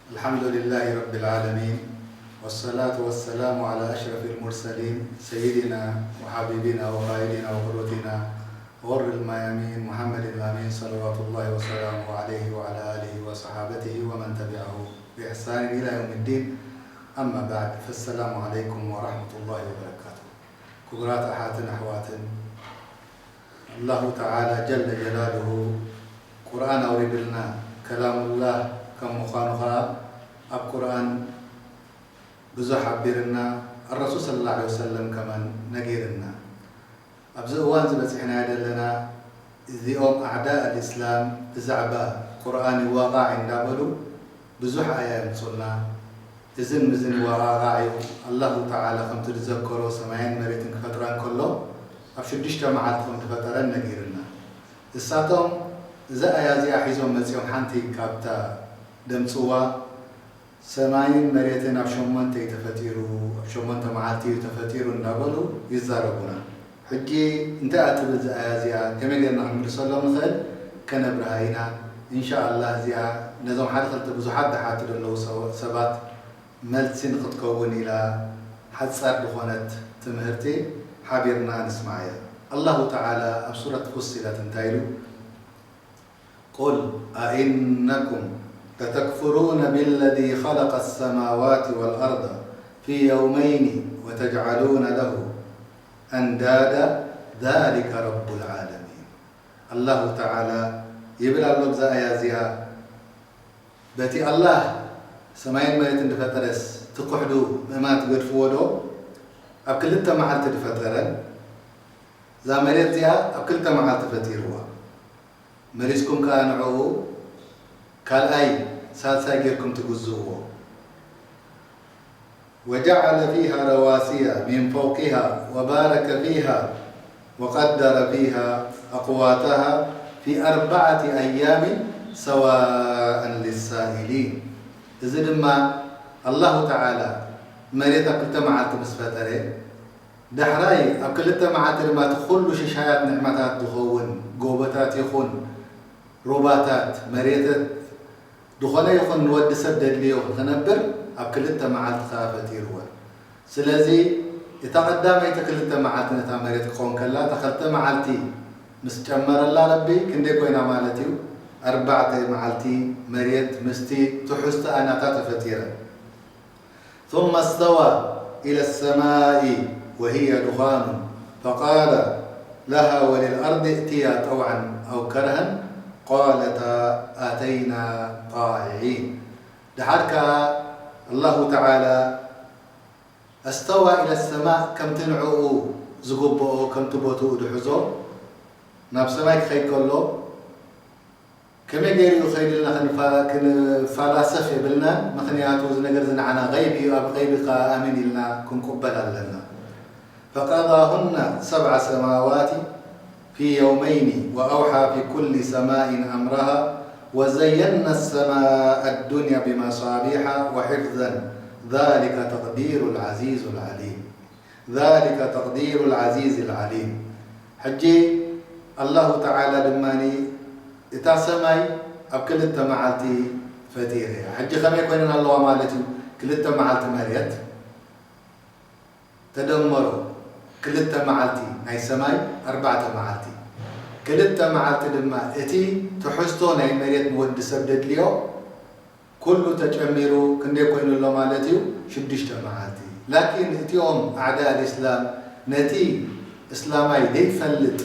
الحمد لله رب العالمين، والصلاة والسلام على أشرف المرسلين، سيدنا وحبيبنا وقائدنا وقدوتنا غر الميامين محمد الأمين، صلوات الله وسلامه عليه وعلى آله وصحابته ومن تبعه بإحسان إلى يوم الدين. أما بعد، فالسلام عليكم ورحمة الله وبركاته. ክቡራት ኣሓትን ኣሕዋትን፣ ኣላሁ ተዓላ ጀለ ጀላሉሁ ቁርኣን ኣውሪድልና፣ ከላሙላህ ከም ምዃኑ ኸዓ ኣብ ቁርኣን ብዙሕ ሓቢርና፣ ኣረሱል ሰለላሁ ዐለይሂ ወሰለም ከማን ነጊርና። ኣብዚ እዋን እዚ በፂሕናዮ ዘለና፣ እዚኦም ኣዕዳእ ኣልእስላም ብዛዕባ ቁርኣን ይዋቃዕ እንዳበሉ ብዙሕ ኣያ የምፁልና። እዝን ምዝን ይዋቃቃዕ እዩ። ኣላሁ ተዓላ ከምቲ ዝዘከሮ ሰማይን መሬትን ክፈጥራ እንከሎ ኣብ ሽዱሽተ መዓልቲ ከም ዝፈጠረን ነጊርና። እሳቶም እዛ ኣያ እዚኣ ሒዞም መፂኦም ሓንቲ ካብታ ደምፅዋ ሰማይን መሬትን ኣብ ሸሞንተ እዩ ተፈጢሩ፣ ኣብ ሸሞንተ መዓልቲ እዩ ተፈጢሩ እንዳበሉ ይዛረቡና። ሕጂ እንታይ እያ ትብል እዛ ኣያ እዚኣ? ከመይ ጌርና ክንምልሰሎም ንኽእል? ከነብርሃ ኢና። ኢንሻኣላህ እዚኣ ነዞም ሓደ ክልተ ብዙሓት ዝሓቱ ዘለዉ ሰው-፣ ሰባት መልሲ ንኽትከውን ኢላ ሓጻር ዝኾነት ትምህርቲ ሓቢርና ንስምዓያ። ኣላሁ ተዓላ ኣብ ሱረት ፉሲለት እንታይ ኢሉ? قل أئنكم لتكفرون بالذي خلق السماوات والأرض في يومين وتجعلون له أندادا ذلك رب العالمين. ኣላሁ ተዓላ ይብል ኣሎ ብዛ ኣያ እዚኣ፣ በቲ ኣላህ ሰማይን መሬትን ዝፈጠረስ ትክሕዱ ምእማን ትገድፍዎ ዶ? ኣብ ክልተ መዓልቲ ዝፈጠረን እዛ መሬት እዚኣ ኣብ ክልተ መዓልቲ ፈጢርዋ። መሊስኩም ከኣ ንዕኡ ካልኣይ ሳልሳይ ጌርኩም ትግዝእዎ። وجعل فيها رواسي من فوقها وبارك فيها وقدر فيها أقواتها في أربعة أيام سواء للسائلين። እዚ ድማ ኣላሁ ተዓላ መሬት ኣብ ክልተ መዓልቲ ምስ ፈጠረ፣ ዳሕራይ ኣብ ክልተ መዓልቲ ድማ እቲ ኩሉ ሽሻያት ንዕማታት ዝኸውን ጎቦታት ይኹን ሩባታት፣ መሬተት፣ ዝኾነ ይኹን ንወዲ ሰብ ደድልዮ ንኽነብር ኣብ ክልተ መዓልቲ ከኣ ፈጢርወን። ስለዚ እታ ቀዳመይቲ ክልተ መዓልቲ ነታ መሬት ክኸውን ከላ፣ እታ ክልተ መዓልቲ ምስ ጨመረላ ረቢ ክንደይ ኮይና ማለት እዩ? ኣርባዕተ መዓልቲ መሬት ምስቲ ትሑዝቲ ኣናታ ተፈጢረን። ثم استوى إلى السماء وهي دخان فقال لها وللأرض ائتيا طوعا أو كرها قالتا أتينا طائعين. ድሓር ከኣ ኣላሁ ተዓላ استوى إلى السماء ከምቲ ንዕኡ ዝግብኦ፣ ከምቲ ቦትኡ ዝሕዞ ናብ ሰማይ ክኸይድ ከሎ፣ ከመይ ገይሩ እዩ ከይዱ ኢልና ክንፋ-፣ ክንፋላሰፍ የብልናን። ምኽንያቱ እዚ ነገር እዚ ንዓና ገይብ እዩ፣ ኣብ ገይቢ ከኣ ኣሚን ኢልና ክንቁበል ኣለና። فقضاهن سبع سماوات في يومين وأوحى في كل سماء أمرها وزينا السماء الدنيا بمصابيح وحفظا ذلك تقدير العزيز العليم. ذلك تقدير العزيز العليم. ሕጂ ኣላሁ ተዓላ ድማ እታ ሰማይ ኣብ ክልተ መዓልቲ ፈጢረ እያ። ሕጂ ከመይ ኮይነን ኣለዋ ማለት እዩ? ክልተ መዓልቲ መሬት ተደመሮ፣ ክልተ መዓልቲ ናይ ሰማይ፣ ኣርባዕተ መዓልቲ፣ ክልተ መዓልቲ ድማ እቲ ትሕዝቶ ናይ መሬት ንወዲ ሰብ ደድልዮ ኩሉ ተጨሚሩ ክንደይ ኮይኑ ኣሎ ማለት እዩ? ሽዱሽተ መዓልቲ። ላኪን እቲኦም ኣዕዳ ኣልእስላም ነቲ እስላማይ ዘይፈልጥ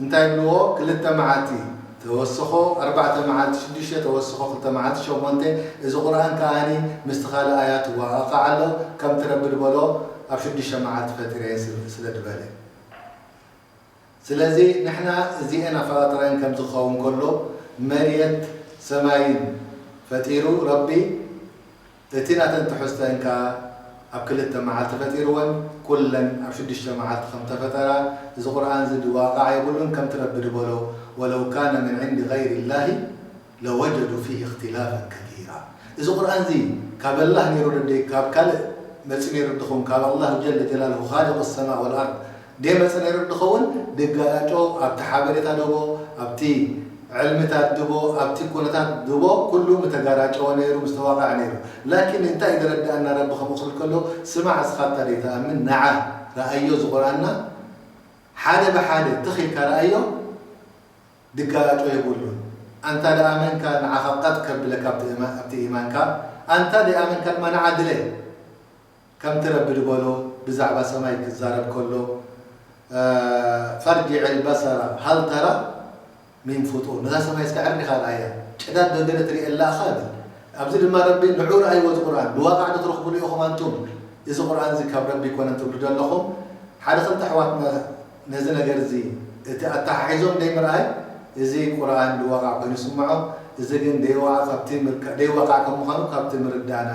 እንታይ ይብልዎ? ክልተ መዓልቲ ተወስኾ ኣርባዕተ መዓልቲ ሽዱሽተ፣ ተወስኾ ክልተ መዓልቲ ሸሞንተ። እዚ ቁርኣን ከኣኒ ምስቲ ካልእ ኣያት ይወቓቃዕ ኣሎ። ከምቲ ረቢ ዝበሎ ኣብ ሽዱሽተ መዓልቲ ፈጢረ እየ ስለ ዝበለ። ስለዚ ንሕና እዚአን ኣፈጣጥራን ከም ዝኸውን ከሎ መሬት ሰማይን ፈጢሩ ረቢ፣ እቲ ናተን ትሕዝተን ከኣ ኣብ ክልተ መዓልቲ ፈጢርወን፣ ኩለን ኣብ ሽዱሽተ መዓልቲ ከም ተፈጠራ። እዚ ቁርኣን እዚ ድዋቃዕ የብሉን፣ ከምቲ ረቢ ድበሎ፣ "ወለው ካነ ምን ዕንዲ ገይሪ ላሂ ለወጀዱ ፊሂ እኽትላፈን ከሲራ።" እዚ ቁርኣን እዚ ካብ ኣላህ ነይሩ ድደይ ካብ ካልእ መጺኡ ነይሩ ድኹም፣ ካብ ኣላህ ጀለ ጀላልሁ ኻሊቁ ሰማእ ወልኣርድ ደይ መጸ ነይሩ ድኸውን፣ ድጋጫጮ ኣብቲ ሓበሬታ ደቦ፣ ኣብቲ ዕልምታት ድቦ ኣብቲ ኩነታት ድቦ ኩሉ ምተጋራጨወ ነይሩ፣ ምስተዋቕዐ ነይሩ። ላኪን እንታይ እዩ ዝረድኣና ረቢ ከምኡ ክብል ከሎ፣ ስማዕ እስኻ እታ ዘይትኣምን ንዓ ረኣዮ እዚ ቁርኣንና ሓደ ብሓደ ትኽ ኢልካ ረኣዮ ድጋራጮ የብሉን። ኣንታ ደኣመንካ ንዓኻ ቀጥ ከብለካ ኣብቲ እማ- ኣብቲ ኢማንካ፣ ኣንታ ደኣመንካ ድማ ንዓ ድለ ከምቲ ረቢ ዝበሎ ብዛዕባ ሰማይ ክዛረብ ከሎ ፈርጅዕ ልበሰራ ሃል ተራ ሚን ፍጡር፣ ነዛ ሰማይ እስከ ዕርኒኻ ርኣያ፣ ጭዳድ ዶ ገለ ትሪኤላ ኢኻ ይብል። ኣብዚ ድማ ረቢ ንዑ ርኣይዎ እዚ ቁርኣን፣ ብዋቃዕ ዶ ትረኽብሉ ኢኹም ኣንቱም፣ እዚ ቁርኣን እዚ ካብ ረቢ ኣይኮነን ትብሉ ዶ ኣለኹም? ሓደ ክልተ ኣሕዋትና ነዚ ነገር እዚ እቲ ኣተሓሒዞም ደይ ምርኣይ፣ እዚ ቁርኣን ብዋቃዕ ኮይኑ ይስምዖም፣ እዚ ግን ደይዋቃዕ ካብቲ ምርካ- ደይዋቃዕ ከም ምዃኑ ካብቲ ምርዳእና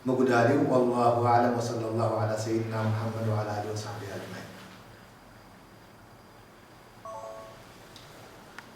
ምጉዳል እዩ። ወላሁ ኣዕለም ወሰለ ላሁ ዓላ ሰይድና ሙሓመድ ወዓላ ኣሊሂ ወሰሕቢሂ